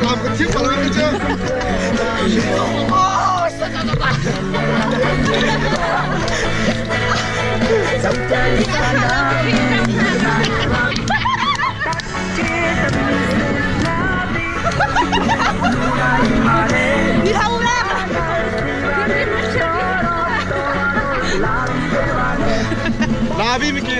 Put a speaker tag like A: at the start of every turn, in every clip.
A: Lam ka thim pala ka chu. Labi mi ki.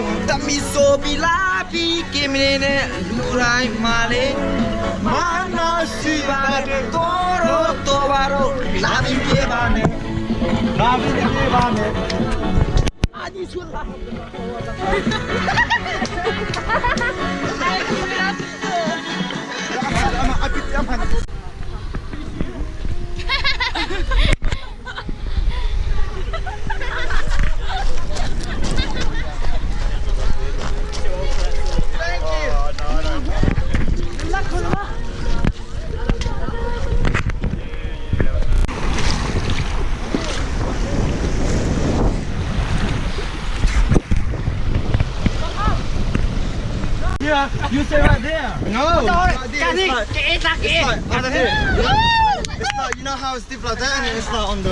B: You stay right there.
A: No. It's like, it's like up here. It's like, you know how it's deep like that and it's like on the.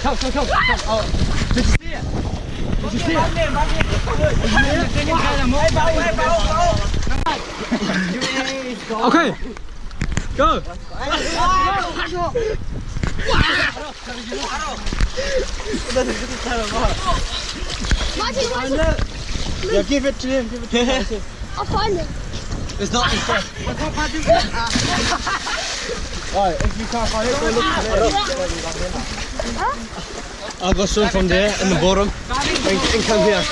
B: Come, come, come, come. Oh. Did you see it? Did you see it? Okay. Go.
C: Martin, Martin,
D: Yeah, give it to him. Give it to him.
C: I'll find it.
D: It's not. It's not. Alright, if you can't find it, go look for it. I'll go swim from there in the bottom and come here.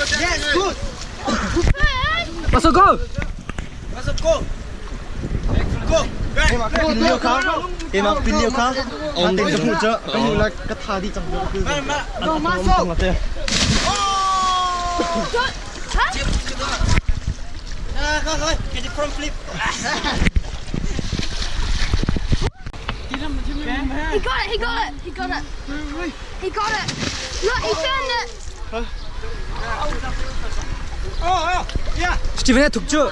B: Let's go.
D: Pinlio ka? Keimah pinlio ka? Ang ka hmuh cu ka hmuh la ka tha dih cang. Go maso.
C: He got it, he got it, he got it. He got it. Look, he found it.
B: Steven, thuk chu.